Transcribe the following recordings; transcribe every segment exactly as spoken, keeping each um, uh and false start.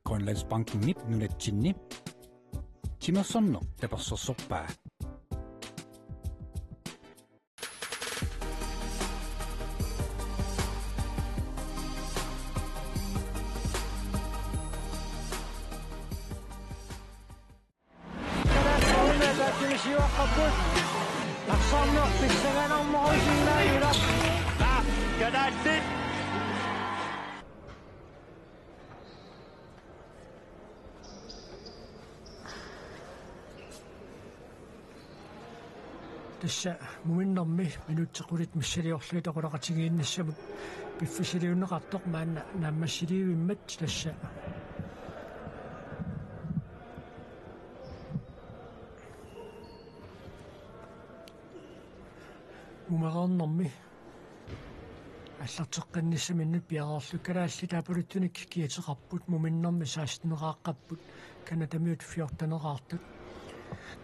Grønlandsbankenip nunatsinni timersorneq tapersersorpaa. Kalaallit. Tassa muminnermi minutsit qulit missiliorlugit oqaloqatigiinnissamut piffissaliunneqartoq maanna naammassiliivimmat tassa. Mumereernermi aallarteqqinnissaminnut piareerluni kalaallit taapaluttunik kiateqarput, muminnermi seksteneqaaqqapput, Canadamiut fjorteneqaartut.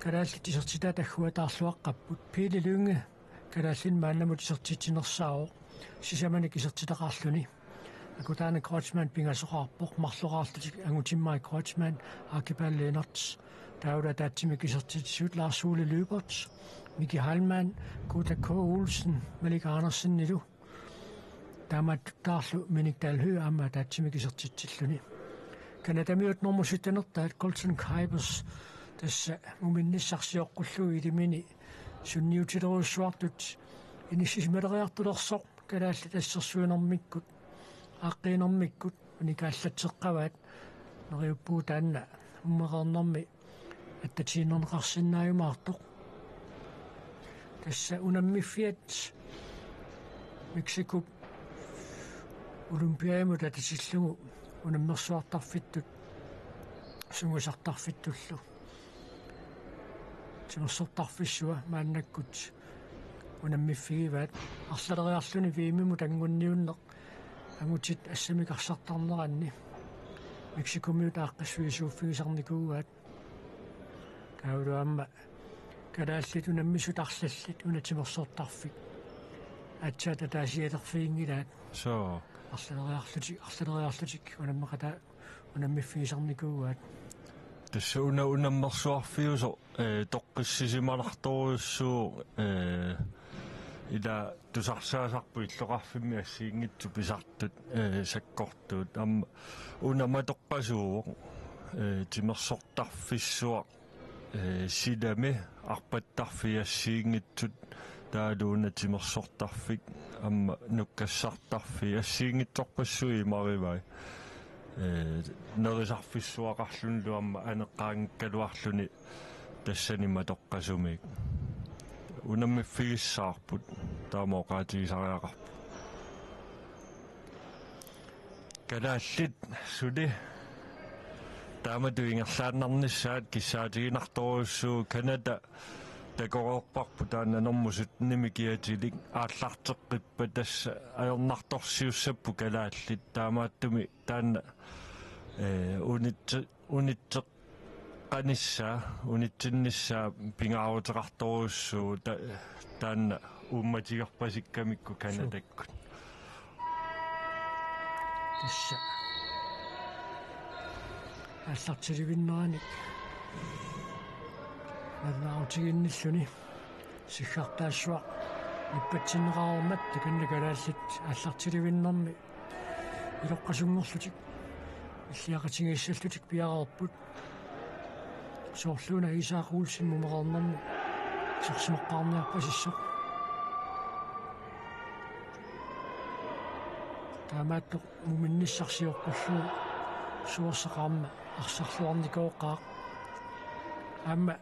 Kalaallit isertitaat agguataarluaqqapput. Pele Lynge kalaallinik maannamut isertitsinersaavoq sisamanik isertitaqarluni. Akutaana Kreutzmann pingasoqarpoq, marloraarlutik Angutimmarik Kreutzmann, Archibald Lennert, taavalu ataatsimik isertitsisut Lars Ole Lyberth, Miki Heilmann, Guta K. Olsen, Malik Andersenilu. Taamaattuttaarlu Minik Dahl Høegh aamma ataatsimik isertitsilluni. Canadamiut normu syttenertaat Colton Kuipers tassa muminnissaq sioqqullugu ilimini sunniutilerujussuartut inissisimaleriartulersoq kalaallit assersuinermikkut, aaqqiinermikkut unikaallatseqqavaat. Neriuppugut taanna mumereernermi attatiinnerneqarsinnaajumaartoq. Tassa unammiffiat Mexicop Olympiamut atatillugu unammersuartarfittut sungiusartarfittullu. Timersortarfissua maannakkut unammiffigivaat, arlaleriarluni V M-imut anguniunneq angutit assamik arsartarneranni Mexicomiut aaqqissuisuuffigisarnikuugaat. Taavalu aamma kalaallit unammisut arlallit una timersortarfik aatsaat ataasialerfiginngilaat. Soo. Arlaleriarlutik, arlaleriarlutik unammeqataa unammiffigisarnikuugaat. Tassa una unammersuarfiusoq, eh, toqqissisimanartorujussuuvoq, eh, ila tusarsaasarput illoqarfimmi assigiinngitsut pisartut, eh, sakkortuut. Aamma una matoqqasuuvoq, eh, timersortarfissuaq, eh, silami arpattarfiit assigiinngitsut taavalu una timersortarfik aamma nukkassartarfiit assigiinngitsorpassuit imarivai. Eh, nerisarfissuaqarlunilu aamma aneqqaanngikkaluarluni tassani matoqqasumiik. Unammiffigissaqarput, taama oqaatigisariaqarpoq. Kalaallit suli taamatut ingerlaannarnissaat kissaatiginartorujussuuvoq. Canada takoreerparput taanna normu syttenimi kiatilik, aallarteqqippat tassa ajornartorsiussapput kalaallit, taamaattumik taanna, eh, unitse-, unitseq- qanissaa, unitsinnissaa pingaaruteqartorujussuuvoq ta-, taanna uummatigerpasikkamikku Canadakkut. Tassa aallartilivinneranik nalunaarutiginnilluni siggartaassuaq nippatsinneqareermat takanna kalaallit aallartilivinnermi iloqqasunngorlutik illiaqatigiissallutik piareerput. Soorluuna Isak Olsen mumereernermi isersimaqqaarniarpasissoq. Taamaattoq muminnissaq sioqqullugu suorsaqqaarmat arsarluarnikooqaaq. Aamma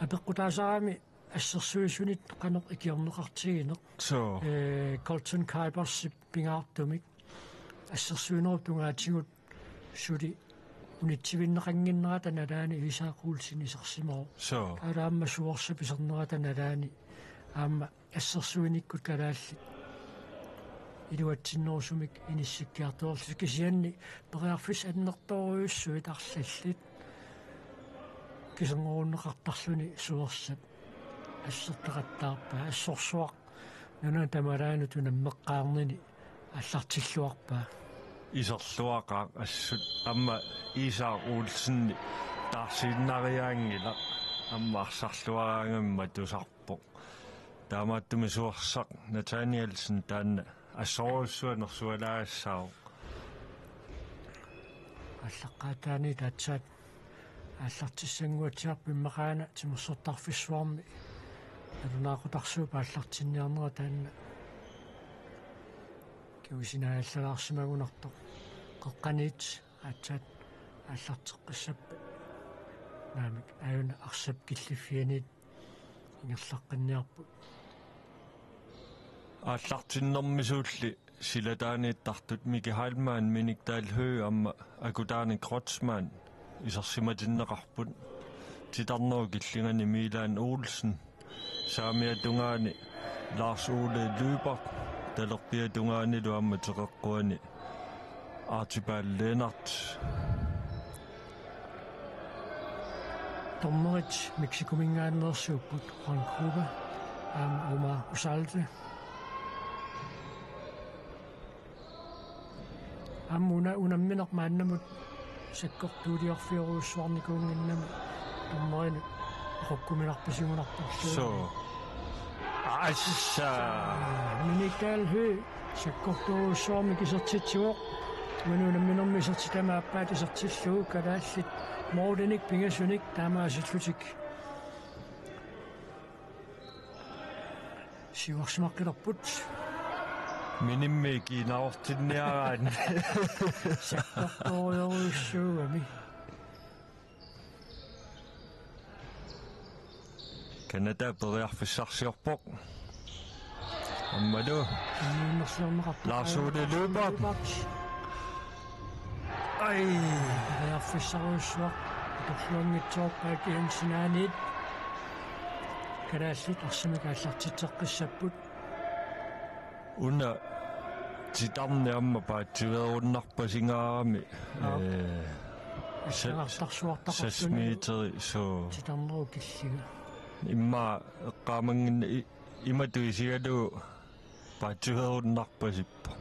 apeqqutaasarami assersuisunit qanoq ikiorneqartigineq. Soo. Eh, Colton Kuipersip pingaartumik assersuinerup tungaatigut suli unitsivinneqannginnerata nalaani Isak Olsen isersimavoq. Soo. Taavalu aamma suorsa pisernerata nalaani aamma assersuinikkut kalaallit iluatsinnerusumik inissikkiartorlutik, kisianni periarfissat annertoorujussuit arlallit. Kiserngorunneqartarluni suersap assertaqattaarpaa, assorsuaq nunat tamalaanut unammeqqaarnini aallartilluarpaa. Iserluaqaaq assut, aamma Isak Olsen taarsiinnariaanngilaq, aamma arsarluaraangamik matusarpoq. Taamaattumik suersaq Nathanielsen taanna assorujussuaq nersualaagassaavoq. Aallaqqaataaniit aatsaat aallartissannguatsiarpoq, immaqaana timersortarfissuarmi nalunaaqutarsuup aallartinniarnera taanna kingusinnaajallalaarsimagunartoq. Qeqqaniit aatsaat aallarteqqissappat naamik, aajuna arsap killiffianiit ingerlaqqinniarput. Aallartinnermi suulli silataaniittartut Miki Heilmann, Minik Dahl Høegh aamma Akutaanik Kreutzmann isersimatinneqarput. Titarnerup killingani Milan Olsen, saamiata tungaani Lars Ole Lyberth, talerpiata tungaanilu aamma teqeqquani Archibald Lennert. Dommerit Mexicominngaanneersuupput, Juan Gruber aamma Omar Usalte. Aamma una unammineq maannamut sakkortuuliorfiorujussuarnikuunnginnami dommerinut oqukkuminarpasigunarporluunniit. Soo. Assa. Minik Dahl Høegh sakkortuujussuarmik isertitsivoq. Uani unamminermi isertitami aappaata isertillugu kalaallit Mortenik pingasunik taamaasillutik siuarsimaqqilerput. Minimmi kiinaortinniaraanni. Sakkortuujorujussuugami. Canada periarfissarsiorpoq. Aammalu Immiunnersiorneqarpoq. Lars Ole Lyberth. Ai. Periarfissarujussuaq atorluanngitsoorpaa kisianni sinaaniit kalaallit arsamik aallartitseqqissapput. Una titarneq aamma paatsiveerunnarpasingaarami. Aap. Eh, Assangartarsuartaqarluni. Seks meteri, soo. Titarnerup killinga. Immaqa eqqaamannginna i-, imatut isigalugu paatsiveerunnarpasippoq.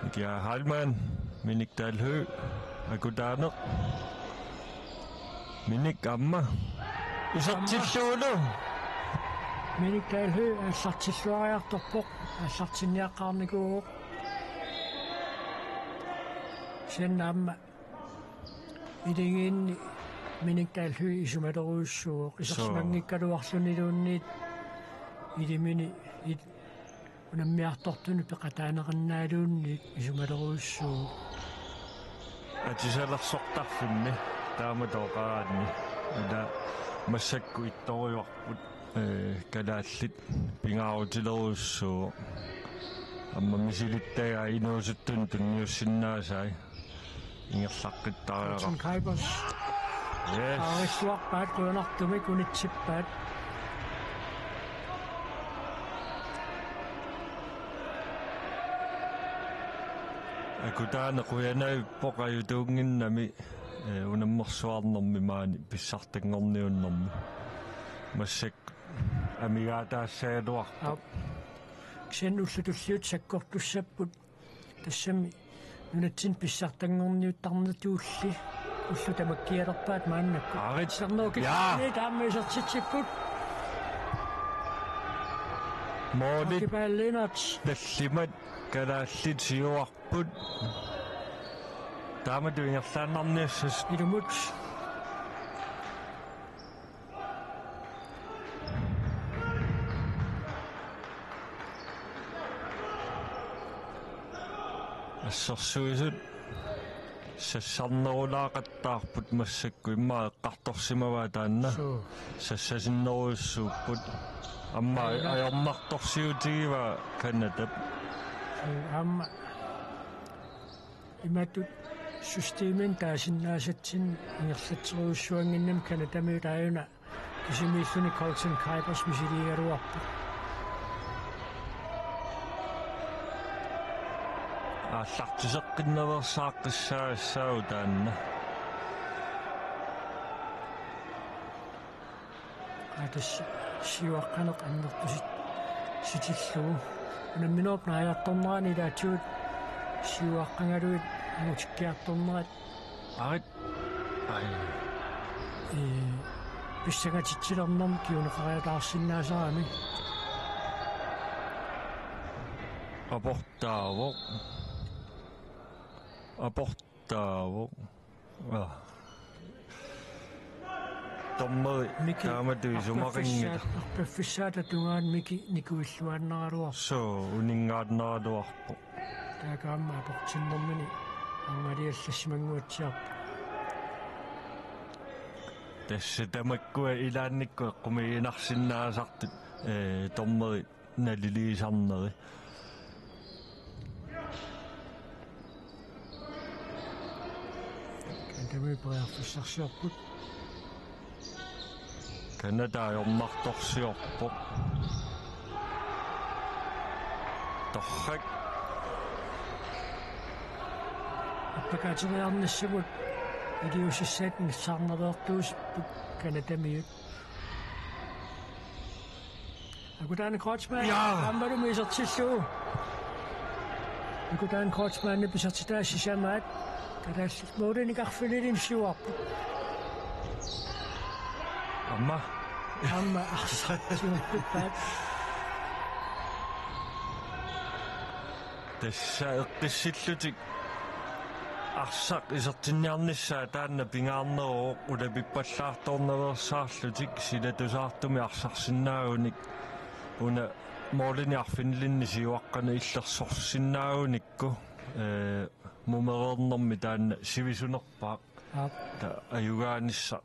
Miki Heilmann, Minik Dahl Høegh, Akutaaneq. Minik aamma. Isertillugulu. Minik Dahl Høegh aallartilluariartorpoq, aallartinniaqqaarnikuuvoq. Kisianni aamma iligiinni Minik Dahl Høegh isumalerujussuuvoq, soo, isersimanngikkaluarluniluunniit ilimini il-, unammiartortunut peqataaneqannaaluunniit isumalerujussuuvoq. Atisalersortarfimmi taamatut oqaraanni. Ila massakkut ittorujuarput, eh, kalaallit pingaarutilerujussuuvoq. Aamma misilittagaa inuusuttunut tunniussinnaasai. Ingerlaqqittariaqarpoq. Olsen Kaipas. Yes. Aarissuarpaat, qujanartumik unitsippaat. Akutaaneq qujanavippoq ajutuunnginnami, eh, unammersuarnermi maani pissartanngorniunnermi. Massakkut amigaataassagaluarpoq. Aap. Kisianni ullut tulliuttut sakkortussapput. Tassami nunatsinni pissartanngorniuttarnertulli ullut tamakkialerpaat maannakkut. Aarit. Sarnoo. Jaa. Kisianni taama isertitsipput. Målit. Aki Palle Lennert. Tallimat kalaallit siuarput. Taamatut ingerlaannarniassasut. Ilumut. Assersuisut sassarnerulaaqattaarput massakkut, immaqa eqqartorsimavaat taanna. Suu. Sassasinnerujussuupput. Aamma. Aana. Ajornartorsiutigivaa Canadap. Suu, aamma. Imatut systemimik taasinnaasatsinnik ingerlatserujussuannginnami Canadamiut aajuna kisimiilluni Colton Kuipers misiliigaluarpoq. aallartiseqqinnaveersaaqqissaassaaq taanna. Aa, tassa siuaqqaneq annertusitillugu. Unamminerup naajartornerani ilaatigut siuaqqagaluit angutikkiartornerat. Arit. Ai. Ee, pissangatitsilernermi kinguneqariataarsinnaasarami. Aportaavoq. Aportaavoq. Aa. Dommeri Miki, taamatut isumaqanngilaq. Arpaffissaat, arpaffissaata tungaanut Miki nikuilluaannaraluarpoq. Suu, uninngaannaraluarpoq. Taakku aamma aportinnermini angaliallassimanguatsiarpoq. Tassa tamakkua ilaannikkut eqqumiiginarsinnaasartut, ee, dommeri naliliisarneri. Canadamiut periarfissarsiorput. Canada ajornartorsiorpoq. Torrak. Appakaateriarnissamut iliuusissaat missaarnaveertuusipput Canadamiut. Akutaana Kreutzmann. Ja. Aammalumi isertillugu. Akutaana Kreutzmannip isertitaa sisamaat. Kalaallit målinik arfinilimmik siuarput. Aamma. Aamma arsaq siuarput. Tassa eqqissillutik arsaq isertinniarnissaa taanna pingaarneruvoq, ulapippallaartornaveersaarlutik silatusaartumik arsarsinnaagunik una målinik arfinilinnik siuaqqanik illersorsinnaagunikku, ee, mumereernermi taanna sivisunerpaaq. Aap. Taava ajugaanissaq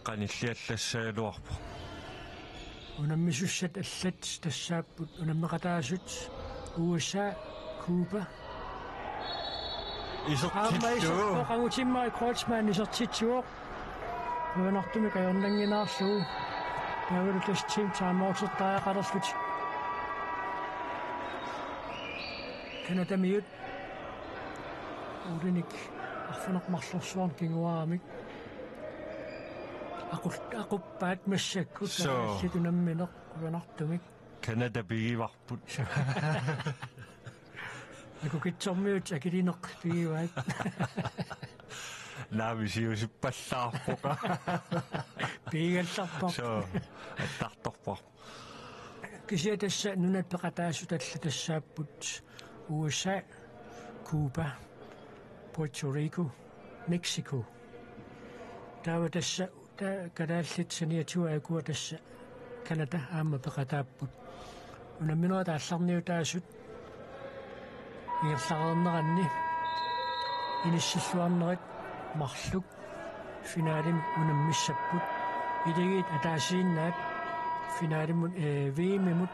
qanilliallassagaluarpoq. Unammisussat allat tassaapput unammeqataasut U S A, Cuba. Isertillugu. Aamma iserpoq, angutimmarik Kreutzmann isertitsivoq. Qujanartumik ajornannginnerlugu. Taavalu tassa timeoutertariaqalerlutik. Canadamiut. Uulinik arfineq-marlorsuarnik kinguaramik. Aqul-, aquppaat massakkut. Soo. Kalaallit unammineq qujanartumik. Canada pigivarput. Akukitsormiut akilineq pigivaat. Naamik, siusippallaarpoq. Pigigallarpoq. Soo, attartorpoq. Kisianni tassa nunat peqataasut allat tassaapput U S A, Cuba, Puerto Rico, Mexico. Taava tassa ta-, kalaallit saniatigut ukua tassa Canada aamma peqataapput. Unamminerit aallarniutaasut ingerlareerneranni inissilluarnerit marluk finalemi unammissapput. Iligiit ataasiinnaat finalimut, ee, V M-imut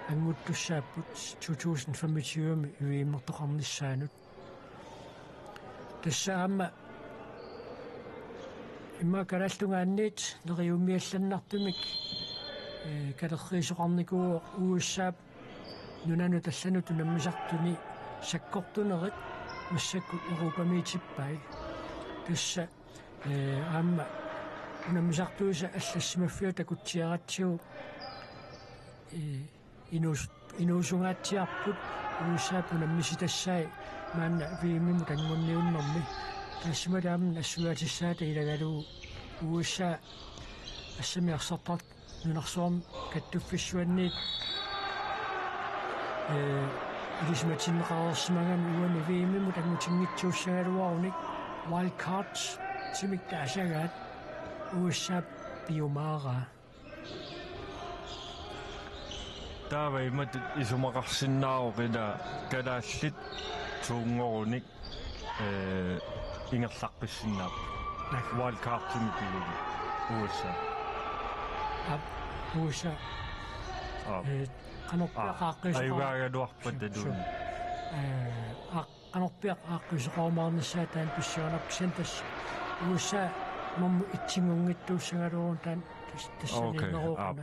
annguttussaapput to tusind femogtyve-mi V M-ertoqarnissaanut. Tassa aamma immaqa kalaallit tungaanniit neriummiallannartumik, ee, kalerriisoqarnikuuvoq U S A-p nunanut allanut unammisartuni sakkortunerit massakkut Europamiitippai. Tassa, ee, aamma unammisartuisa allassimaffiup takutsiaratsigu, ee, inuus-, inuusungaatsiarput U S A-p unammisitassaat maanna V M-imut anguniunnermi. Taassimali aamma nassuiaatissaata ilagalugu U S A assamik arsartartut nunarsuarmi kattuffissuanniit, ee, ilisimatinneqareersimagami uani V M-imut angutinngitsuussagaluarunik wildcard-imik taasagaat U S A-p piumaaraa. Taava imatut isumaqarsinnaavoq ila kalaallit tuungorunik, ee, ingerlaqqissinnaapput. Naak. Wildcard-imik piguni U S A. Aap, U S A. Aap. Ee, qanorpiaq Aap, aaqqiisoqar-, ajugaagaluarpat. Suu, suu. Taluunniit. Ee, aaq-, qanorpiaq aaqqiisoqarumaarnissaa taanna pissanganarpoq, kisianni tassa U S A normu etsinngorngitsuussagaluaruni taanna tas-, tassaniinneruvoq una. Okay, aap.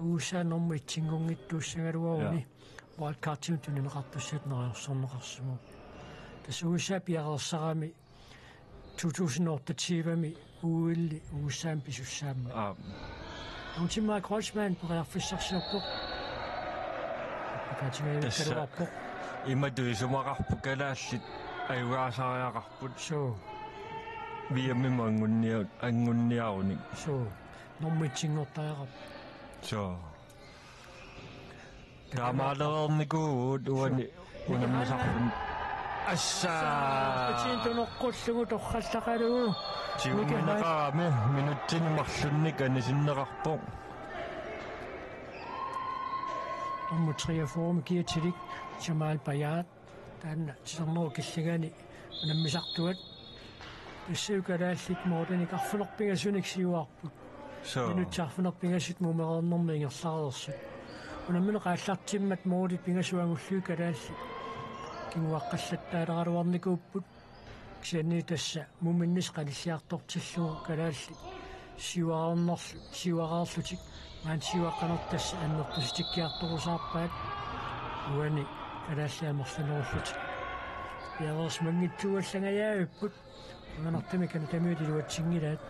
U S A normu etsinngorngitsuussagaluaruni. Ja. wildcardimik tunineqartussatut neriorsorneqarsimavoq. Tassa U S A piareersarami to tusind otteogtyve-mi U L-i U S A-mi pisussaammat. Aap. Angutimmarik Kreutzmann periarfissarsiorpoq. Tassa. Appakaatigaluarpoq. Imatut isumaqarput kalaallit ajugaasariaqarput. Suu. V M-imut angunnia-, angunniarunik. Suu. Nummer et-inngortariaqarpoq. Suu. Taamaalereernikuuvugut uani unammisarfimmi. Assa! Assa! Tunoqqullugu torrallaqalugu. Tigumineqarami minutsini marlunnik anisinneqarpoq. Nummer treogfyrre-mi kiatilik Jamal Bayat. Taanna titarnerup killingani unammisartuat. Tassa kalaallit målinik arfineq-pingasunik siuarput. Suu. Minutsit arfineq-pingasut mumereernermi ingerlareersut. Unammineq aallartimmat målit pingasut angullugit kalaallit kinguaqqallattaaleraluarnikuupput. Kisianni tassa muminnis qanilliartortillugu kalaallit siuareernerlu-, siuareerlutik maani siuaqqanertut tassa annertusitikkiartorusaarpaat. Uani kalaallit amerlanerullutik piareersimanngitsuugallangajavipput. Qujanartumik Canadamiut iluatsinngilaat.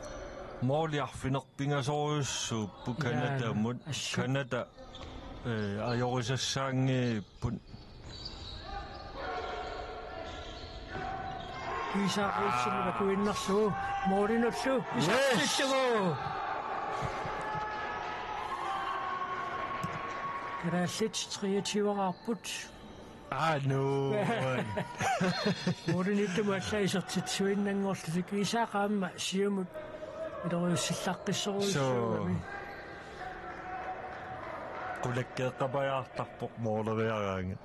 Måli arfineq-pingasorujussuupput. Jaa, Canadamut. Assut. Canada, eh, ajorisassaanngipput. Isak Olsen, aa, ivakuinnarlugu. Målinullu. Yes! Isak Olsen. Kalaallit treogtyve-raarput. Aa, nu. Målimiittumut allaat isertitsisuinnanngorlutik, Isak aamma siumut iloriussillaqqissorujussuugami. Suu. Qulakkeeqqapajaartarpoq måleriaraangat.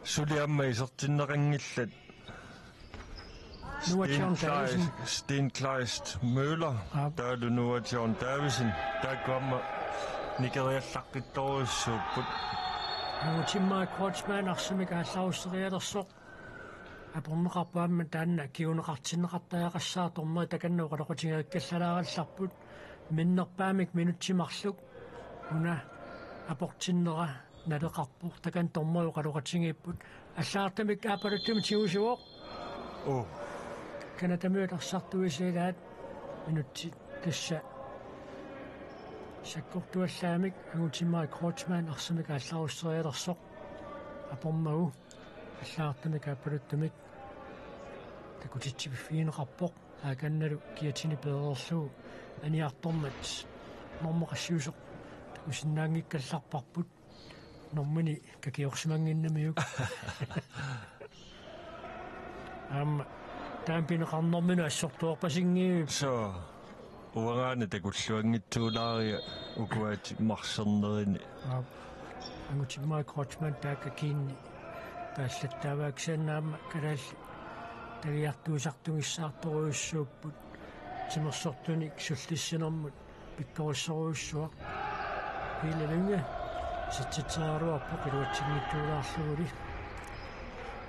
Suli aamma isertinneqanngillat. Noah John Davidsen. Sten Kleist, Sten Kleist Møller, aap, taavalu Noah John Davidsen, taakku aamma nikeriallaqqittorujussuupput. Angutimmarik Kreutzmann arsamik aallarusserialersoq. Aporneqarpoq aamma taanna kinguneqartinneqartariaqassaaq, dommeri takanna oqaloqatigerekkallalaarallarput. Minnerpaamik minutsit marluk una aportinnera naleqarpoq, takanna dommeri oqaloqatigiipput. Allagartamik aappaluttumik tigusivoq. Oh. Canadamiut arsartuisa ilaat minutsit tassa sakkortuallaamik. Angutimmarik Kreutzmann arsamik aallarusserialersoq apormagu allagartamik aappaluttumik takutitsiffigineqarpoq. Aakannalu kiatini peereerlugu aniartormat normu qassiusoq takusinnaanngikkallarparput. Normini kakiorsimannginnamiuk. Aamma taampineqarnermini assortuarpasinngii. Suu. Uangaana takulluanngitsuulaariga ukuatit marsernerini. Aap. Angutimmarik Kreutzmann taakku kiinni paallattaavaa, kisianni aamma kalaallit tagiartuisartugissaartorujussuupput. Timersortunik sullissinermut pikkorissorujussuaq. Pele Lynge isertitseriaraluarpoq iluatsinngitsuulaarluguli.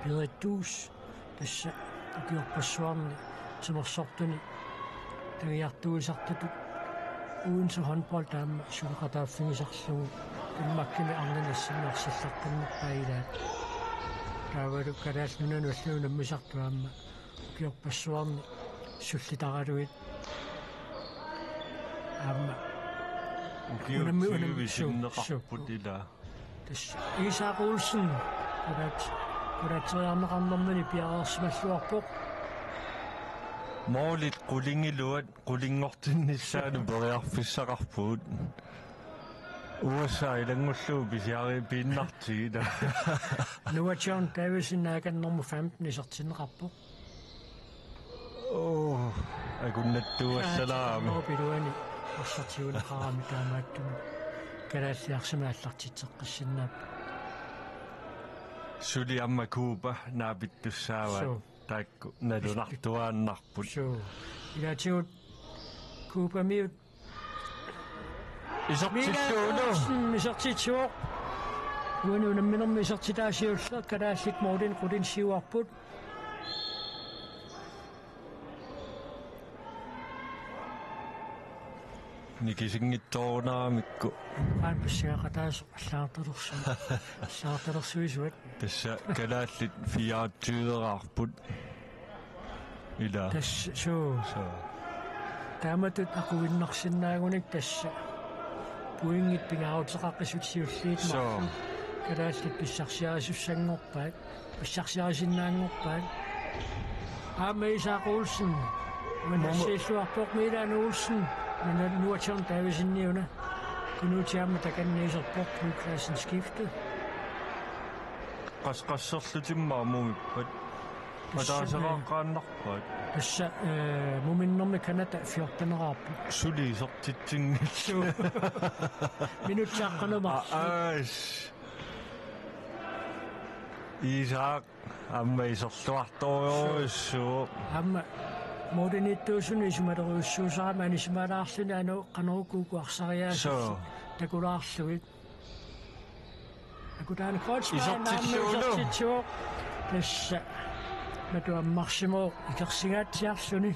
Berit Duus tassa ukiorpassuarni timersortuni tagiartuisartutut Odense Håndbold aamma suleqataaffigisarlugu Danmarkimi arnani assinni arsallaqqinnerpaa ilaat. Taavalu Kalaallit Nunaanni ulluni unammisartut aamma ukiorpassuarni sullitaraluit. Aamma ukiut unammi-, unammi-, tyve su-, sinneqarput su-, ilaa. Tassa Isak Olsen, kulaat-, kulaatseriarneqarnermini piareersimalluarpoq. Målit qulingiluat, qulinngortinnissaanut periarfissaqarpugut. U S A ilanngullugu pisiariipiinnartigit. Noah John Davidsen, aakanna nummer femten, isertinneqarpoq. Oo, akunnattuussalaami. Aatsaat iluani arsaq tiguneqarami taamaattumik kalaallit arsamik aallartitseqqissinnaapput. Suli aamma Cuba naapittussaavat. Suu. Taakku nalunartuaannarput. Suu. Ilaatigut Cubamiut isertittuuvoq. Michael Olsen isertitsivoq. Uani unamminermi isertitaa siulleq, kalaallit målinik qulinik siuarput. Nikisinngitsoorunaaramikku. Qaan pissigaqataasoq allagartalersu-, allagartalersuisuat. Tassa kalaallit fireogtyveraarput. Ila. Tassa suu. Suu. Taamatut aquinnarsinnaagunik tassa pointit pingaaruteqaqisut siulliit. Suu. Marluk kalaallit pissarsiarisussanngorpaat. Pissarsiarisinnaanngorpaat. Aamma Isak Olsen. Mumu- Unassiilluarpoq Milan Olsen. Nuna Nuatsion Davidsen niuna. Kunuuti aamma takanna iserpoq Knud Klassen skifte. Qas-, qasserlutimmaa mumippat. Tassa, ataaseraqqaannarpaat. Tassa, eh, muminnermi Canada fjorteneraarpoq. Suli isertitsinngillat. Suu. Minutsit aqqaneq marluk. Aa, aas. Isak, aamma iserluartorujussuuvoq. Aamma målimiittuusunut isumalerujussuusarami anisimalaarluni anu qanoq uku arsariaasullu. Suu. Takulaarlugit. Akutaani Kreutzmann aamma isertitsillugu. Isertitsivoq. Tassa. Matu ammarsimavoq ikersigaatsiarluni.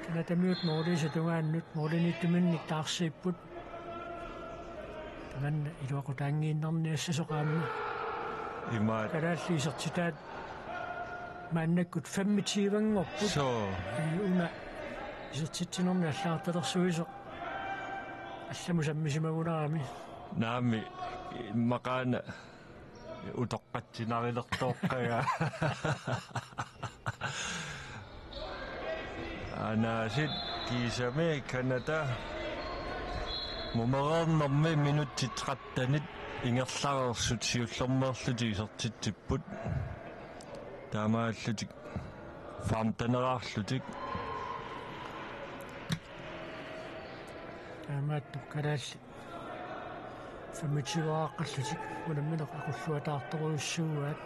Canadamiut måliisa tungaannut målimiittuminnik taarsiipput. Tamanna iluaqutaanngiinnarniassasoq aamma. Imaat. Kalaallit isertitaat maannakkut femogtyvenngorput. Suu. Ee, una isertitsinermi allagartalersuisoq allamut sammisimagunarami. Naamik, immaqaana utoqqatsinarilertooqqagaa. Anaasit kiisami Canada mumereernermi minutsit trettenit ingerlareersut siullermeerlutik isertitsipput. Taamaallutik femteneraarlutik. Taamaattoq kalaallit femogtyveraqqallutik unammineq aqulluataartorujussuuaat.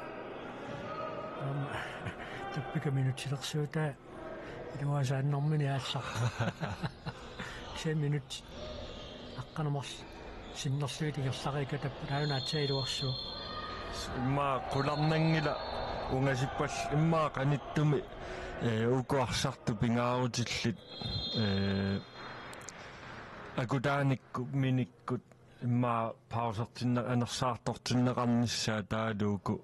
Aamma tappika minutsilersuutaa iluaasaannarmini aallarpoq. Kisianni minutsit aqqaneq marluk sinnerlugit ingerlareerikkatta taanna aatsaat iluarsuuvoq. Immaqa qularnanngilaq ungasippallu immaqa qanittumi, ee, uku arsartut pingaarutillit, ee, akutaanikkut minikkut immaqa pausertinne-, anersaartortinneqarnissaat taavalu uku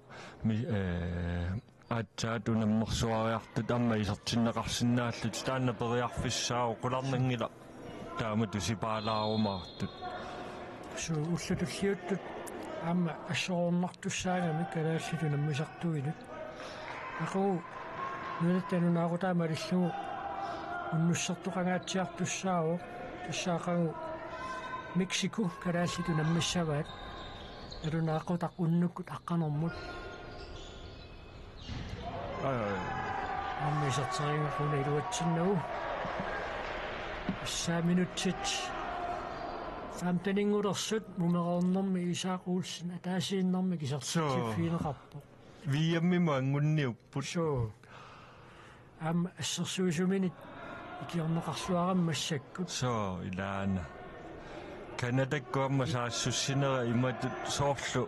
mi-, ee, aatsaat unammersuariartut aamma isertinneqarsinnaallutik taanna periarfissaavoq qularnanngilaq taamatut sipaalaarumaartut. Suu, ullut tulliuttut aamma assoroornartussaagamik kalaallit unammisartuinut. Aqagu nunatta nunaaqutaa malillugu unnussertoqangaatsiartussaavarput. Tassa aqagu Mexico kalaallit unammissavaat. Nalunaaqutaq unnukkut aqqanermut. Aj, aj. Aamma iserterigalugu iluatsinnagu. Tassa minutsit femteninngulersut mumereernermi Isak Olsen ataasiinnarmik isertitsiffigineqarpoq. Suu. V M-imut angunniupput. Suu. Aamma assersuisuminit ikiorneqarluarami massakkut. Suu, ilaana. Canadakkut aamma saassussinera imatut soorlu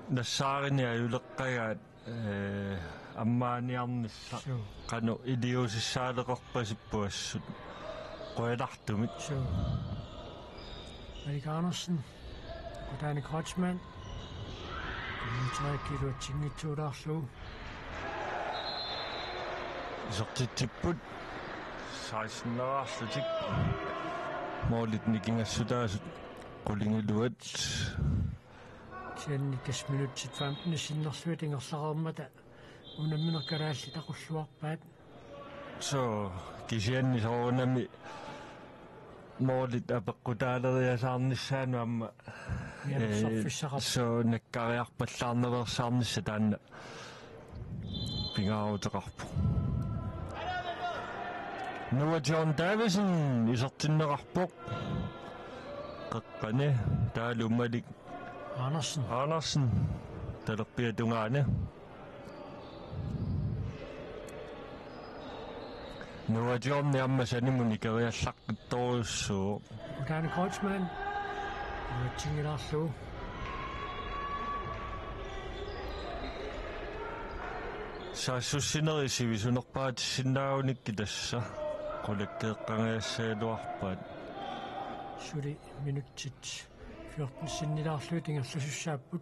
nassaarini ajuleqqagaat, ee, ammaaniarnissaq. Suu. Qanoq iliuusissaaleqerpasippoq assut. Qujanartumik. Suu. Malik Andersen. Akutaani Kreutzmann. Kommentarikkut iluatsinngitsoorlaarlugu. Isertitsipput. Seksteneraarlutik. Målit nikingassutaasut qulingiluat. Kisianni tassa minutsit femten sinnerlugit ingerlareermata unammineq kalaallit aqulluarpaat. Suu, kisianni soorunami målit apeqqutaaleriasaarnissaannut aamma, ee, iannersorfissaqarpoq. Suu, nakkariarpallaarnaveersaarnissaq taanna pingaaruteqarpoq. Noah John Davidsen isertinneqarpoq. Qeqqani taavalu Malik Andersen. Andersen. Talerpiata tungaani. Noah John aamma sanimut nikeriallaqqittorujussuuvoq. Akutaani Kreutzmann. Iluatsinngilaarlugu. Saassussinerit sivisunerpaatissinnaagunikkit tassa. Qulakkeeqqangajassagaluarpaat. Suli minutsit fjorten sinnilaarlugit ingerlasussaapput.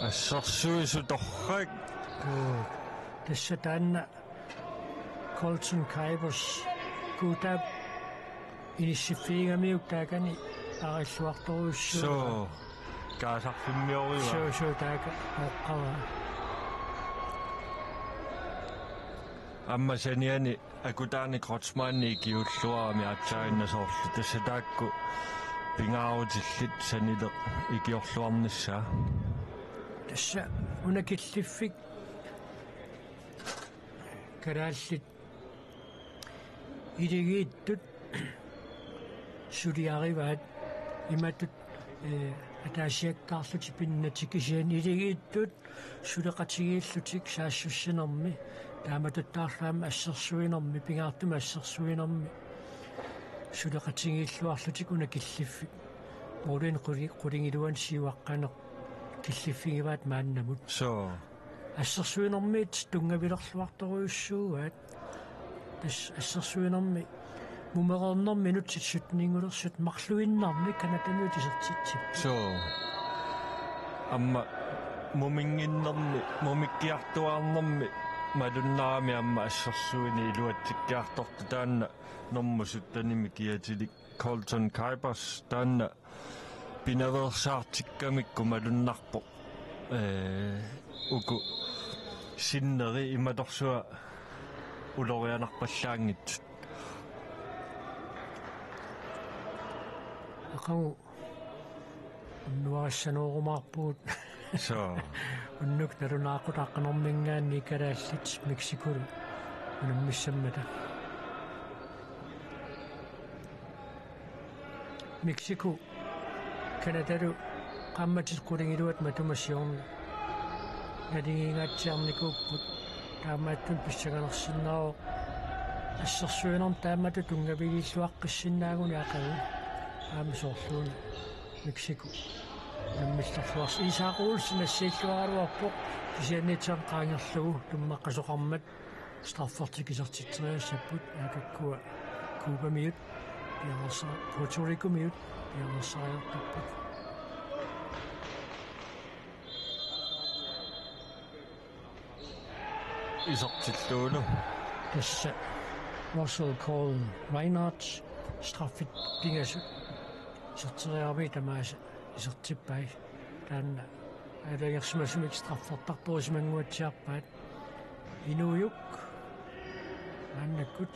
Assersuisoq torrak. Uu, tassa taanna Colton Kuipers, Guutaap inissiffigigamikku taakani aarilluartorujussuuvoq. Soo, kaasarfimmiorivaa. Soo, soo, taaka oqqavaa. Aamma saniani Akutani Kreutzmanni ikiuulluarami aatsaannguaq soorlu. Tassa taakku pingaarutillit sanileq ikiorluarnissaa. Tassa una killiffik kalaallit iligiittut suliarivaat imatut, eh, ataasiakkaarlutik pinnatik kisianni iligiittut suleqatigiillutik saassussinermi, taamatuttaarlu aamma assersuinermi, pingaartumik assersuinermi suleqatigiilluarlutik una killiffik. Moolin quli-, qulingiluanik siuaqqaneq killiffigivaat maannamut. Soo. Assersuinermiit tunngavilerluartorujussuugaat. Tassa assersuinermi mumereernermi minutsit sytteningulersut marluinnarnik Canadamiut isertitsipput. Soo. Aamma muminnginnermi, mumikkiartuaarnermi malunnarami aamma assersuineq iluatsikkiartortoq taanna normu syttenimi kiatilik Colton Kuipers taanna pinaveersaartikkamikku malunnarpoq. Ee, uku sinneri imatorsuaq ulorianarpallaanngitsut. Aqagu unnuarissanoorumaarpugut. Soo. Unnuk nalunaaqutaq aqqaneq-marlunniit kalaallit Mexicolu unammissammata. Mexico Canadalu qaammatit qulingiluat matuma siorna naligiingaatsiarnikuupput. Taamaattumik pissanganarsinnaavoq assersuinermi taamatut tunngaviliilluaqqissinnaaguni aqagu aamma soorluuna Mexico. Nammillerluarsi Isak Olsen assiilluaraluarpoq kisianni aatsaat qaangerlugu tummaqqasoqarmat straffertik isertitseriassapput, aakakkua Cubamiut piareersa-, Puerto Ricomiut piareersariartorput. Isertillugulu. Tassa Russell Cole Reinhardt straffit pingasut iserteriarami tamaasa isertippai. Taanna aalajangersimasumik straffertartorisimanguatsiarpaat. Inuujuk maannakkut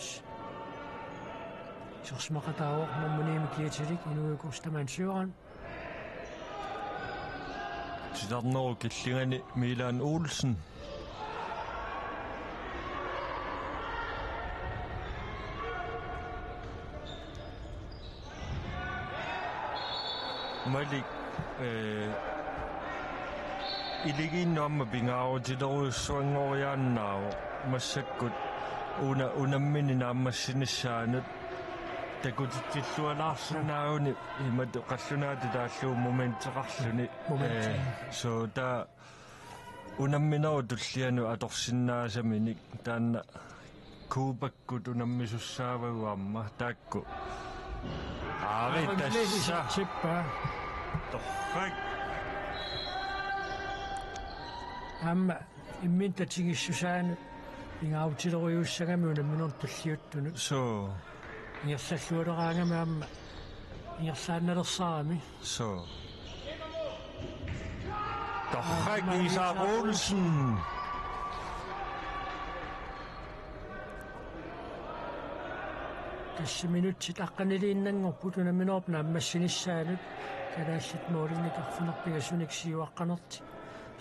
isersimaqataavoq nummer ni-mi kiatilik Inuujuk Ostermann Søren. Titarnerup killingani Milan Olsen. Malik, eh, iligiinnut aamma pingaarutilerujussuanngoriaannaavoq massakkut una-, unammineq naammassinissaanut takutitsillualaarsinnaaguni imatut qallunaatut taallugu momenteqarluni. Momentum. Eh, soo taava unamminerup tullianut atorsinnaasaminik taanna Cubakkut unammisussaavagut aamma taakku. Aari tassa. Tippa. Torrak. Aamma imminut tatigissusaanut pingaarutilerujussuugami unamminermut tulliuttunut. Soo. Ingerlallualeraangami aamma ingerlaannalersaarami. Soo. Torrak Isak Olsen. Tassa minutsit aqqaniliinnanngorput unamminerup naammassinissaanut kalaallit målinik arfineq-pingasunik siuaqqanertik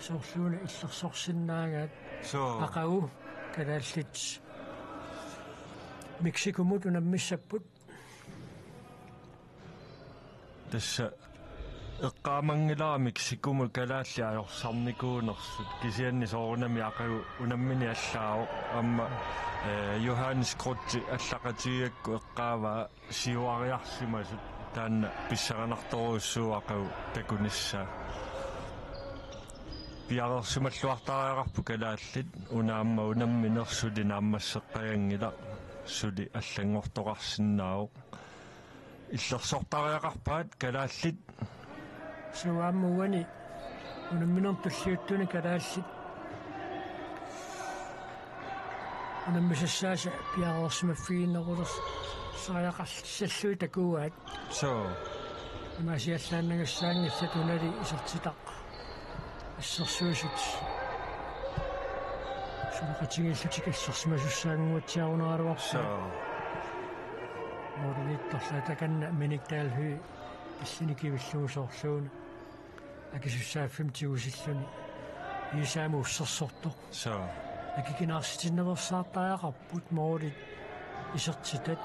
soorluuna illersorsinnaagaat. Soo. Aqagu kalaallit Mexicomut unammissapput. Tassa eqqaamanngilaramik sikumut kalaallit ajorsarnikuunersut, kisianni soorunami aqagu unammineq allaavoq. Aamma, eh, Johannes Kreutzip allaqatigigakku eqqaavaa siuariarsimasut, taanna pissanganartorujussuuvoq aqagu takunissaa. Piareersimalluartariaqarput kalaallit, una aamma unammineq suli naammasseqqajanngilaq, suli allanngortoqarsinnaavoq. Illersortariaqarpaat kalaallit. Suu, aamma uani unamminermi tulliuttuni kalaallit unammisassaasa piareersimaffiginerulersariaqarlissallugit takuaat. Suu. Imaasiallaannagassaanngillat, unali isertitaq assersuisut suleqatigiillutik assersimasussaannguatsiarunaraluarpaat. Suu. Målimiittorlu takanna Minik Dahl Høegh tallini kivillugu soorluuna akisussaaffimmi tigusilluni iisaamut ussersortoq. Suu. Akikinaarsitinnaveersaartariaqarput målit isertitat,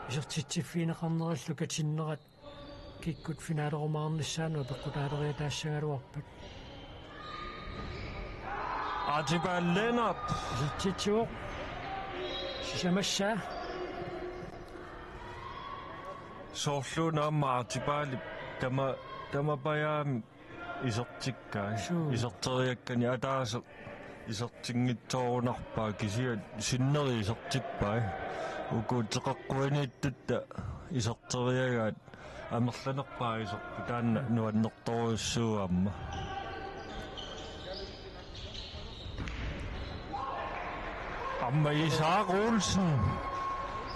isertitsiffigineqarnerillu katinnerat kikkut finalerumaarnissaannut peqqutaaleriataassagaluarpat. Archibald Lennert. Isertitsivoq. Sisamassaa. Soorluuna aamma Archibaldip tama-, tamapajaamik isertikkai. Suu. Iserteriakkani ataaseq isertinngitsoorunarpaa, kisianni sinneri isertippai. Uku uteqeqquiniittutta iserteriagaat amerlanerpaat iserput, taanna nuannertorujussuuvoq aamma. Aamma Isak Olsen.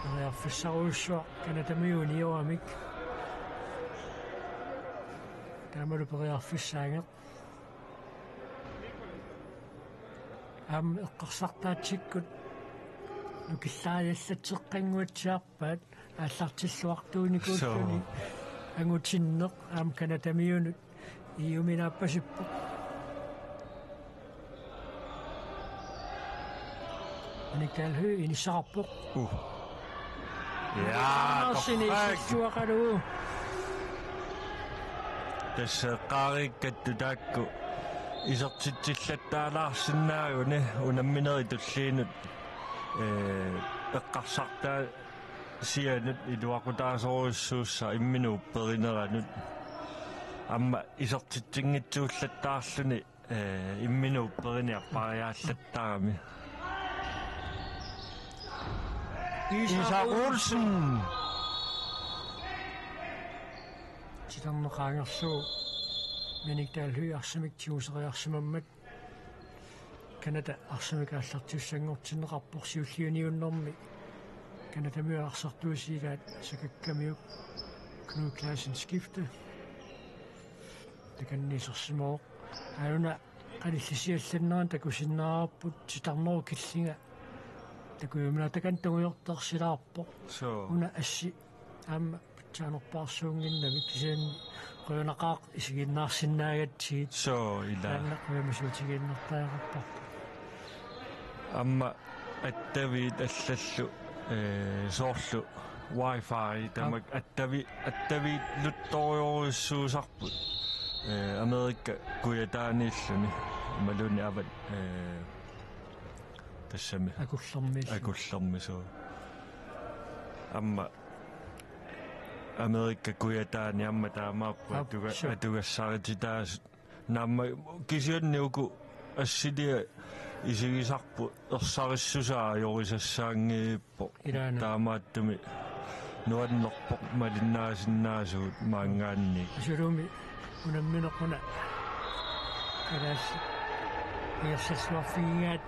Periarfissarujussuaq Canadamiut unioramik. Taamalu periarfissaanngilaq. Aamma eqqarsartaatsikkut nukillariallatseqqanguatsiarpaat aallartilluartuunikuulluni. Suu. Angutinneq aamma Canadamiunut iuminaappasippoq. Minik Dahl Høegh inissaqarpoq. Uh. Ja, Andersen torrak. Isersuaqalu. Tassa eqqaariikkattut taakku isertitsillattaalaarsinnaaguni unamminerit tulliinnut, eh, eqqarsartaasianut iluaqutaasorujussuussaaq imminut upperineranut. Aamma isertitsinngitsuullattaarluni, eh, imminut upperineq appariaallattarami. Isak Olsen. Titarneq qaangerlugu Minik Dahl Høegh arsamik tiguseriarsimammat Canada arsamik aallartiussanngortinneqarpoq, siulliuniunnermi Canadamiut arsartuusilaat Sakakkamiuk Knud Clausen Skifte. Takanna isersimavoq. Aajuna qanillisiallannerani takusinnaavarput, titarnerup killinga takujuminaatakan tungujortarsilaarpoq. Suu. Una assi aamma pitsaanerpaarsuunnginnami, kisianni qujanaqaaq isiginnaarsinnaagatsigit. Suu, ila. Taanna qujamasuutigiinnartariaqarparput. Aamma attaviit allallu, eh, soorlu Wi-Fi tamak. Aap. Attavi-, attaviiluttorujussuusarput, eh, Amerika kujataaniilluni imaluunniit avat, eh, tassami. Akullermi. Akullermi, suu. Aamma Amerika kujataani aamma taamaapput. Aap, atuga-, suu. Atugassarititaasut. Naamma, kisianni uku assiliaq isigisarput ersarissusaa ajorisassaanngippoq. Ilaana. Taamaattumik nuannerpoq malinnaasinnaasugut maanngaanniit. Asulumi unammineq una kalaallit ingerlalluarfigigaat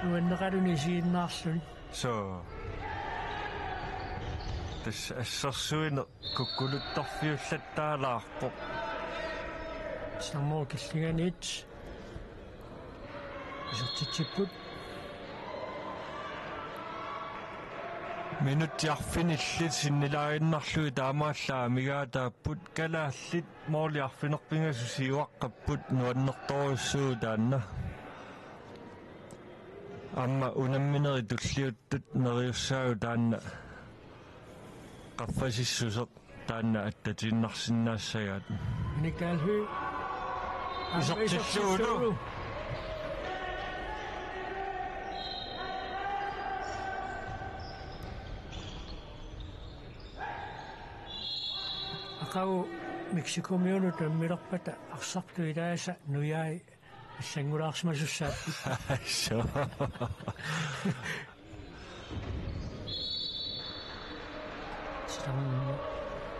nuanneqaluni isiginnaarluni. Suu. Tassa assersuineq kukkuluttorfiullattaalaarpoq. Titarnerup killinganiit isertitsipput. Minutsit arfinillit sinnilaaginnarlugit taamaallaat amigaataapput, kalaallit måli arfineq-pingasut siuaqqapput, nuannertorujussuuvoq taanna. Aamma unamminerit tulliuttut neriussaagut taanna qaffasissuseq taanna attatiinnarsinnaassagaat. Nick Dalby. Isertillugu. Aqagu Mexicomiunut unammilerpata arsartut ilaasa nujai allanngulaarsimasussaapput. Suu. Silamun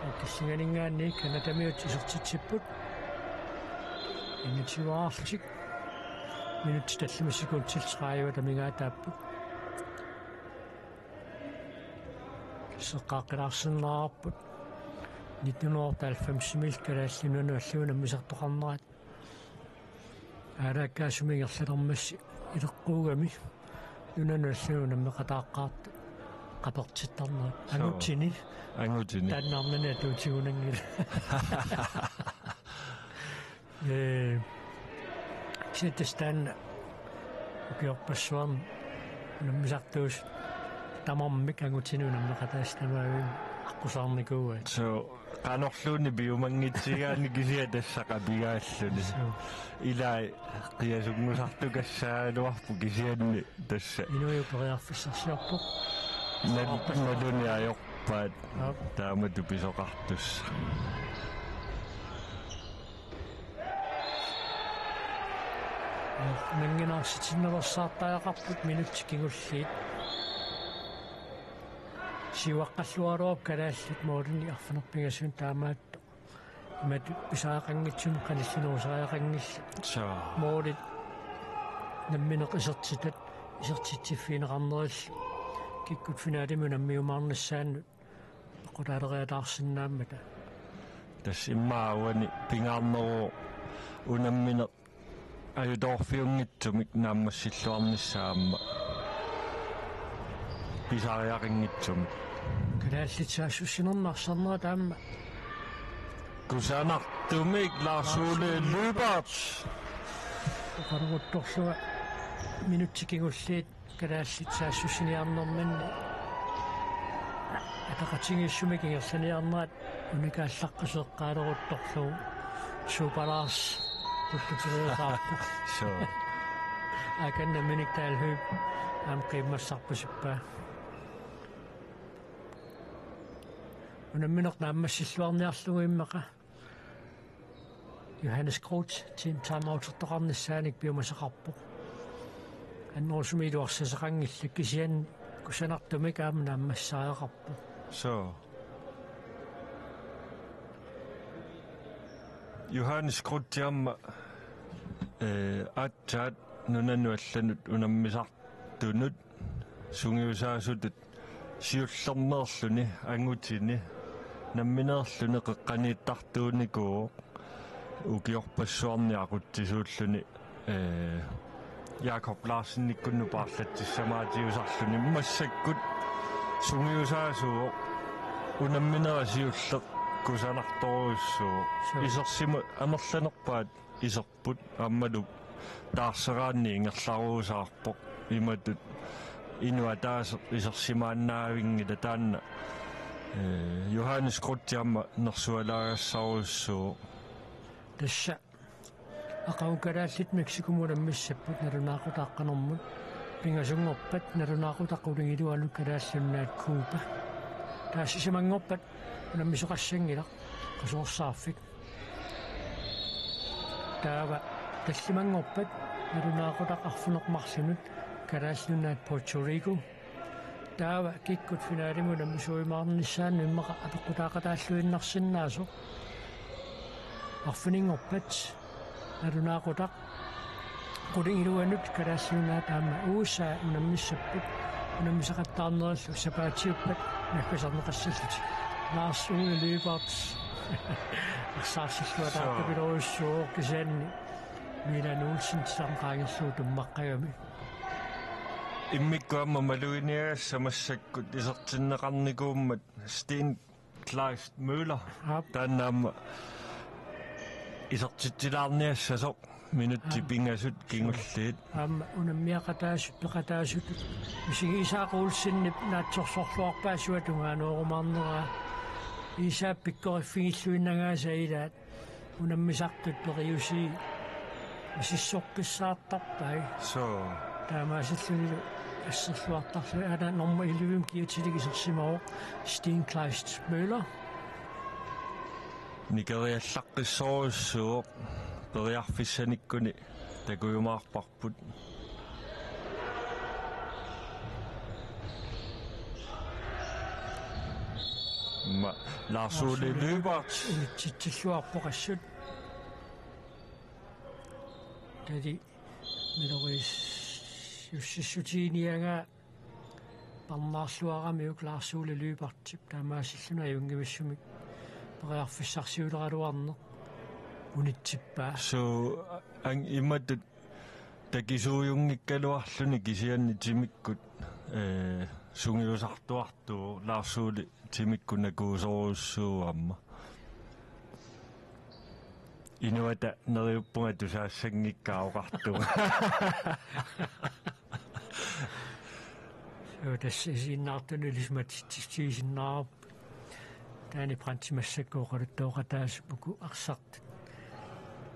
ukissinganinngaanni Canadamiut isertitsipput. Enogtyve-artik. Minutsit tallimat sekundit tredive amigaataapput. Seqqaaqqilaarsinnaavarput. Nitten hundrede og halvfems-imiilli Kalaallit Nunaanni allanut unammisartoqarnerat. Aalaakkaasumik ingerlalermassi ileqquugami nunanut allanut unammeqataaqqaartut qapertittarnerat. Suu. Angutini. Angutini. Taanna arnani atuutigunanngilaq. Ee, kisianni tassa taanna ukiorpassuarni unammisartuusut tamarmik angutini unammeqataasut tamavimmik aqqusaarnikuuaat. Suu. Qanorluunniit piumanngitsigaanni kisianni tassa qapigaalluni. Suu. Ilai qiasunngusartukassagaluarpoq kisianni tassa. Inuit periarfissarsiorpoq. Nal-, naluni ajorpaat. Aap. Taamatut pisoqartussaq. Nannginnaarsitinnaveersaartariaqarput minutsit kingulliit. Siuaqqalluaraluarput kalaallit målinik arfineq-pingasunut taamaattoq. Imatut pisariaqanngitsumik qanillinerusariaqanngillat. Suu. Målit nammineq isertitat isertitsiffigineqarnerillu kikkut finalemi unammiumaarnissaannut peqqutaaleriataarsinnaammata. Tassa immaqa uani pingaarneruvoq unammineq ajutoorfiunngitsumik naammassilluarnissaa aamma pisariaqanngitsumik. Kalaallit saassussinermi arsarnerat aamma. Kusanartumik Lars Ole Lyberth. Oqaruttorlugu minutsit kingulliit kalaallit saassussiniarnerminni ataqatigiissumik ingerlaniarnerat unikaallaqqasoq eqqaaleruttorlugu Super Lars pulluteriasaarpoq. Suu. Akanna Minik Dalby aamma qiimmassarpasippaa. Unammineq naammassilluarniarlugu immaqa Johannes Groth team timeoutertoqarnissaanik piumasaqarpoq. Annerusumik iluarsasaqanngillat kisianni kusanartumik aamma naammassisariaqarpoq. Suu. Johannes Groth aamma, eh, aatsaat nunanut allanut unammisartunut sungiusaasutut siullermeerluni angutini nammineerluni qeqqaniittartuunikuuvoq ukiorpassuarni aqutsisuulluni, eh, Jakob Larsenikkunnut paarlatsissamaatiusarluni massakkut sungiusaasuuvoq unamminera siulleq kusanartorujussuuvoq. Suu. Isersima amerlanerpaat iserput aammalu taarseraanni ingerlaruusaarpoq imatut inuk ataaseq isersimaannaavinngilaq taanna, eh, Johannes Groth aamma nersualaagassaarujussuuvoq. Tassa aqagu kalaallit Mexicomut unammissapput nalunaaqutaq qanormut pingasunngorpat nalunaaqutaq qulingiluanut Kalaallit Nunaat Cuba. Taava sisamanngorpat unammisoqassanngilaq qasuersaarfik. Taava tallimanngorpat nalunaaqutaq arfineq-marlunut Kalaallit Nunaat Puerto Rico. Taava kikkut finalimut unammisuujumaarnissaannut immaqa apeqqutaaqataalluinnarsinnaasoq. Arfininngorpat nalunaaqutaq qulingiluanut Kalaallit Nunaat aamma U S A unammissapput, unammisaqattaarnerillu sapaatiuppat naggaserneqassallutik. Lars Ole Lyberth arsaarsilluataartupilorujussuuvoq kisianni Milan Olsen titarneq qaangerlugu tummaqqagami. Immikkut aamma maluginiagassat massakkut isertinneqarnikuummat Sten Kleist Møller. Aap. Taanna aamma isertitsilaarniassasoq minutsit pingasut kingulliit. Aamma unammiaqataasut peqataasut misigisaaq Olsenip naatsorsorluarpaa sua tungaanoorumaarneraa. Iisaap pikkoriffigilluinnagaasa ilaat. Unammisartut periusii misissoqqissaartarpai. Soo. Taamaasillunilu asserluartarluni, aana nummer elleve-mi kiatilik isersimavoq Steen Kleist Møller. Nikeriallaqqissorujussuuvoq, periarfissanikkuni takujumaarparput. Ma-, Lars Ole Lyberth. Unitsitsilluarpoq assut. Tali Milorius Jussissutiiniagaa parnaarluaramiuk Lars Ole Lyberthip, taamaasilluni ajunngivissumik periarfissarsiuleraluarneq unitsippaa. Soo, ang-, imatut takisuujunngikkaluarluni kisianni timikkut, ee, sungiusartuartuuvoq, Lars Ole timikkut nakuusorujussuuvoq aamma. Inuata neriuppunga tusaassanngikkaa oqartunga. Soo, tassa isiginnaartunut ilisimatitsissutigisinnaarput. Taani Brandti massakkut oqaluttooqataasut uku arsartut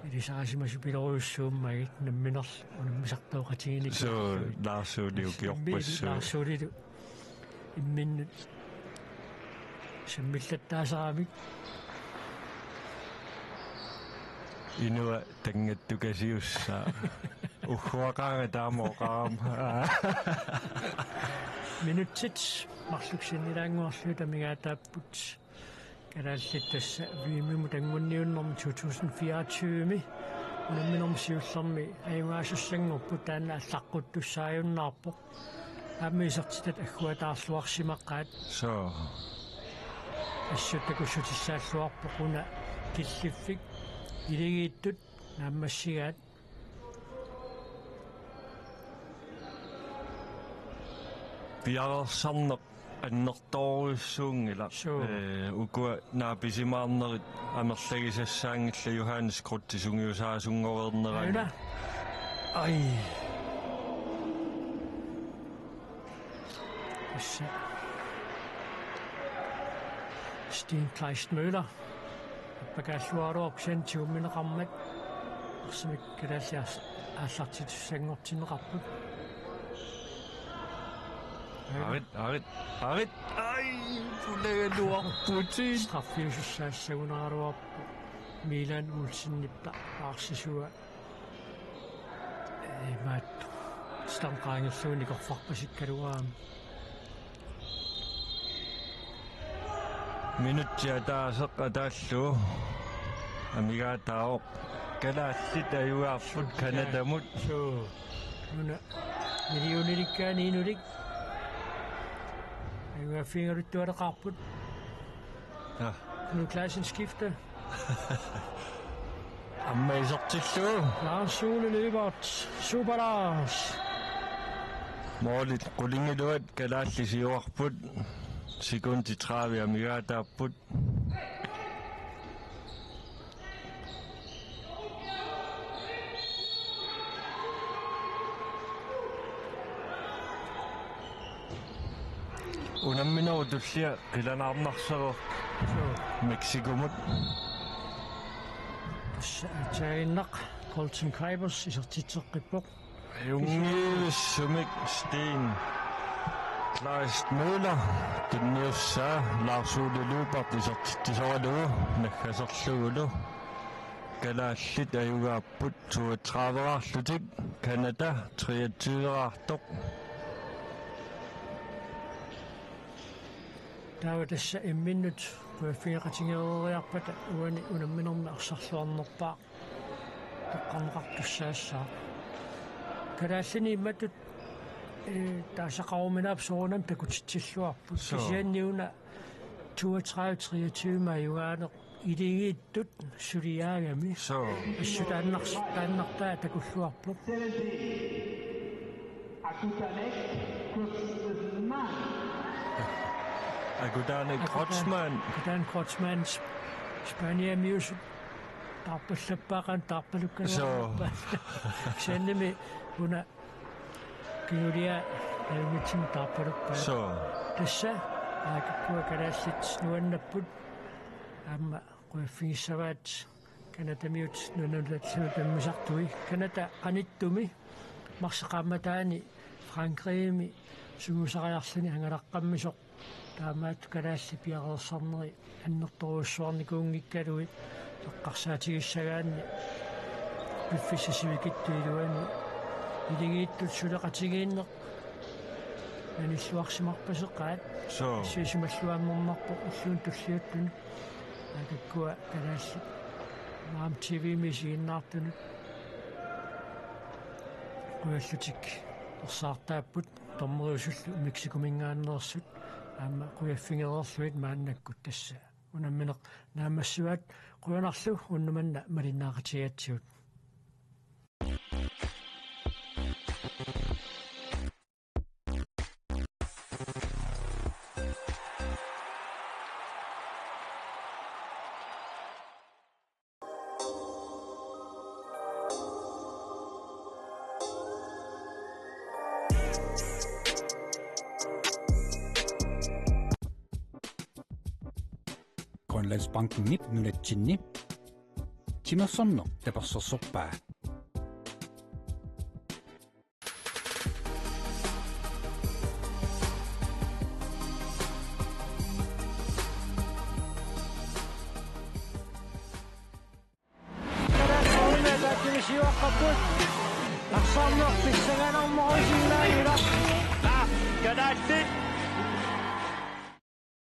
ilisarisimasupilorujussuummagit namminerlu unammisartooqatigiinnik. Soo, Lars Ole ukiorpassuit. Lars Olelu imminnut sammillattaasaramik. Inua tanngattukasiussaa. Ugguaqaanga taama oqarama. Minutsit marluk sinnilaannguarlugit amigaataapput. Kalaallit tassa V M-imut anngunniunnermi to tusind fireogtyve-mi unamminermi siullermi ajugaasussanngorput, taanna allaqquttussaajunnaarpoq. Aamma isertitat agguataarluarsimaqaat. Soo. Assut takussutissaalluarpoq una killiffik iligiittut naammassigaat. Piareersarneq annertoorujussuunngilaq. Suu. Ee, ukua naapisimaarnerit amerlagisassaanngillat Johannes Kreutzip sungiusaasunngornerani. Aina. Ai. Tassa Steen Kleist Møller. Appakaalluaruarput kisianni tigummineqarmat. Arsamik kalaallit aas-, aallartitussanngortinneqarput. Arit, arit, arit. Ai, pulagaluarputit. Straffiusussaassagunaraluarpoq. Milan Olsenip aarsisua. Ee, imaattoq. Stam qaangerlugu nikorfarpasikkaluarami. Minutsi ataaseq ataallugu amigaataavoq. Kalaallit ajugaapput Canadamut. Suu. Una millionilikkaani inulik. Ajugaaffigigaluttualeqaarput. Ja. Knud Clausen skifte. Aamma isertillugu. Lars Ole Lyberth, Super Lars. Målit qulingiluat kalaallit siuarput. Sekundi tredive amigaataapput. Unamminerup tullia qilanaarnarsareerpoq. Suu. Mexicomut. Tassa aatsaannguaq Colton Kuipers isertitseqqippoq. Ajunngivissumik Steen Kleist Møller tunniussaa Lars Ole Lyberth isertitsisoralugu naggaserlugulu. Kalaallit ajugaapput toogtredive-raarlutik, Canada treogtyve-raartoq. Taava tassa imminnut qujaffigeqatigeeriarpata uani unamminermi arsarluarnerpaaq toqqarneqartussaassaaq. Kalaallinit imatut, ee, taasaqaruminaap soorunami takutitsilluarput. Suu. Kisianni una toogtredive treogtyve-mi ajugaaneq iligiittut suliaagami. Suu. Assut taannars-, taannartaa takulluarpoq. Akutaanik Kreutzmann. Akutaanik Kreutzmann Sp-, Spaniamiusut taarpallappaa qanoq taarpalukkaluarnerpaa. Suu. Kisiannimi una kingulia ajunngitsunik taarpaluppaa. Suu. Tassa aajuku kalaallit nuannapput aamma qujaffigissavaat Canadamiut nunanut allanut tammisartui. Canada qanittumi marsip qaammataani Frankrigimi sumuusariarluni angalaqqammisoq. Taamaattoq kalaallit piareersarneri annertoorujussuarnikuunngikkaluit eqqarsaatigissagaanni piffissap sivikitsup iluani naligiittut suleqatigiinneq nanilluarsimarpaseqaat. Suu. Siusimalluaannarpoq ulluunut tulliuttunut. Aakakkua kalaallit Maam T V-mi isiginnaartunut qujallutik ersaartaapput, dommeriusullu Mexicominngaanneersut, aamma qujaffigereerlugit maannakkut. Tassa unammineq naammassivaat. Qujanarlu unnuk manna malinnaaqatigigatsigut. Grønlandsbankenip nunatsinni timersorneq tapersersorpaa.